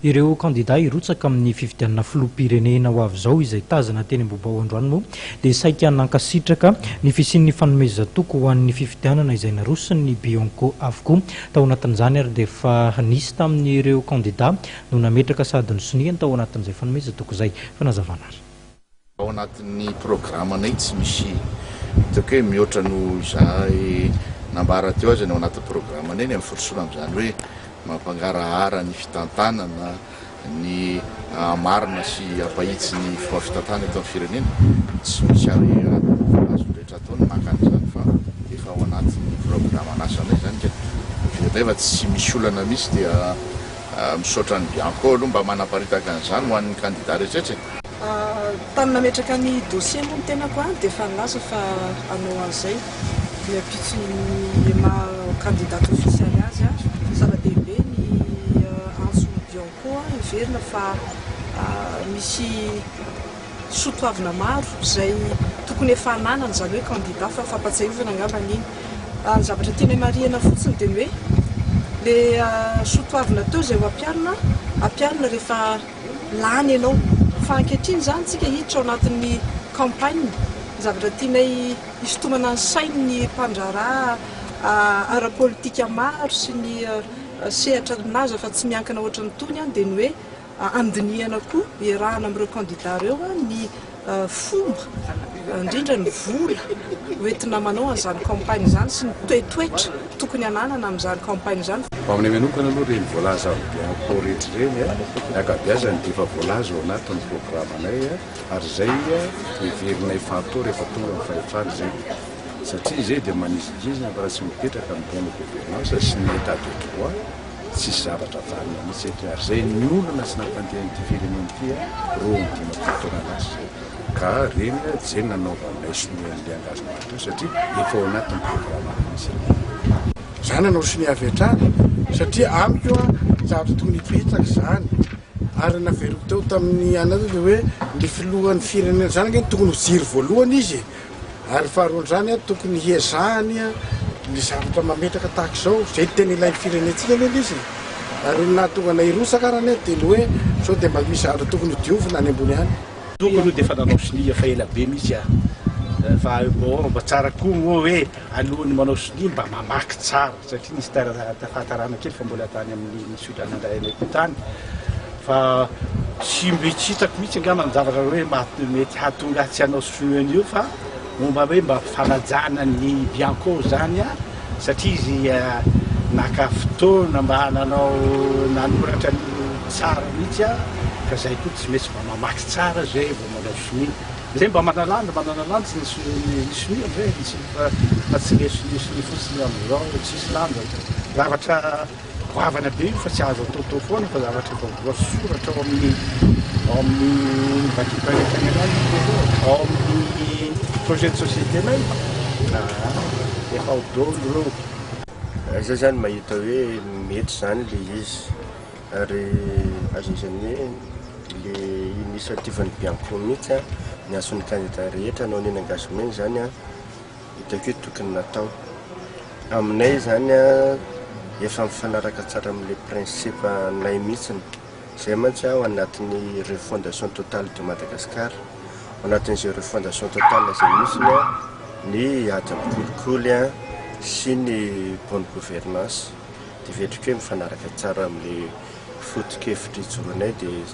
Ireo kandida hirotsaka amin'ny fifidianana filoham-pirenena ho avy izao izay tazana teny Ambohibao androany moa dia saika nankasitraka ny fisian'ny fanomezan-toky ho an'ny fifidianana izay naroson'ny Bianco avokoa. Tao anatin'izany ary dia efa nisy tamin'ireo kandida no nametraka sady nisoniany tao anatin'izay fanomezan-toky izay. Fanazavana ary. Ao anatin'ny programanay tsy misy hitako hoe mihoatra noho izahay nambara teo aza ny ao anatin'ny programanay ny amin'ny firosoana amin'izany hoe mampangarahara ny fitantanana, ny hamarina sy hampahitsy ny fomba fitantanana eto amin'ny firenena. Tsy misy ary azon'ny rehetra atao ny maka an'izany fa efa ao anatin'ny programan'asanay izany ka heverina fa tsy misy olana mihitsy dia misaotra ny Bianco aloha mba manaparitaka an'izany ho an'ny kandida rehetra e. Tamin'ny nametraka ny dossier moa ny tenako dia efa nilaza fa hanao an'izay ny ampitson'ny maha candidate ofisialy azy. Zava-dehibe ny antson'ny Bianco, heverina fa misy soatoavina maro izay tokony efa hananana izany hoe candidat fa fampatsiahivana angamba iny. Ny zavatra tianay marihana fotsiny dia ny hoe ilay soatoavina teo izay ho ampiharina, ampiharina rehefa lany ianao. Fa ankehitriny izany tsika hiditra ao anatin'ny campagne, ny zavatra tianay hisintomana ny sain'ny mpandraharaha ara-politika maro sy ny sehatra milaza fa tsy miankina ohatran'itony dia ny hoe handinihana koa iarahana amin'ireo kandida ireo ny fomba, indrindra ny vola hoentina manao an'izany campagne izany sy ny toetoetra tokony hananana amin'izany campagne izany. Fa aminay manokana aloha ireny voalaza amin'ny Bianco rehetra ireny, ny ankabeazany dia efa voalaza ao anatin'ny programanay ary izay heverinay fa hatao rehefa tonga ny fahefana izay. Satria izay dia manizingizina fa raha tsy mipetraka ny bonne gouvernance sy ny état de droit, tsisy zavatra vanona mihitsy eto ary izay ny olona tsy nampandeha an'ity firenena ity 52 taona lasa izay ka reny izay no nanaovanay sonia an'ilay engagement teo satria efa ao anatin'ny programme mihitsy ireny. Za nanao sonia avy hatrany satria amiko zavatra tokony hipetraka izany ary naveriko teo tamin'ny anona teo hoe ny filohan'ny firenena izany ange tokony ho jiro voalohany izy e. Ary faharoan'izany, tokony hiezahany ny zavatra mametraka tahaka izao, izay no tena ilain'ny firenentsika anie ilay izy e! Ary ny nahatonga anay hirotsaka ary anie dia ny hoe sao dia mba misy zavatra tokony hodiovina any ambony any. Toko aloha dia efa nanao sonia efa ela be mihitsy aho fa bon mba tsara koa moa hoe alohan'ny manao sonia mba mamaky tsara satria nisy fahatarana kely fa mbola tany amin'ny nisodrana indray anay koa tany Fa tsy mby tsy hitako mihitsy angamba ny zavatra hoe mety hahatonga ahy tsy hanao sonia an'io fa momba hoe mba fanajana ny Bianco zany an, satria izy naka fotoana mba nanao nanoratra an'io tsara mihitsy an, ka zay koa tsy maintsy mba mamaky tsara zay vao manao sonia. Zay mba manalanja manana lanja ny sonia amzay fa tsy le sonia sonia fotsiny amzao tsisy lanjany. Zavatra Goavana be io fa tsy azo ataotao foana fa zavatra efa voasoratra ao amin'ny ao amin'ny vakiko any anazy ao amin'ny projet de société nay efa ao daholo ireo. Zay zany mahita hoe mety zany le izy ary azo lazaina hoe le initiative-n'ny Bianco mihitsy an, niantso ny candidat rehetra hanao an'iny engagement iny zany an. Hitako hoe tokony natao. Aminay izany efa mifanaraka tsara amin'ilay principe anay mihitsiny. Izay mantsy ao anatin'ny refondation totale de Madagascar. Ao anatin'izay refondation totale izay mihitsiny ny ady amin'ny kolikoly sy ny bonne gouvernance. Dia heveriko hoe mifanaraka tsara amin'ilay foto-kevitra ijoroanay dia.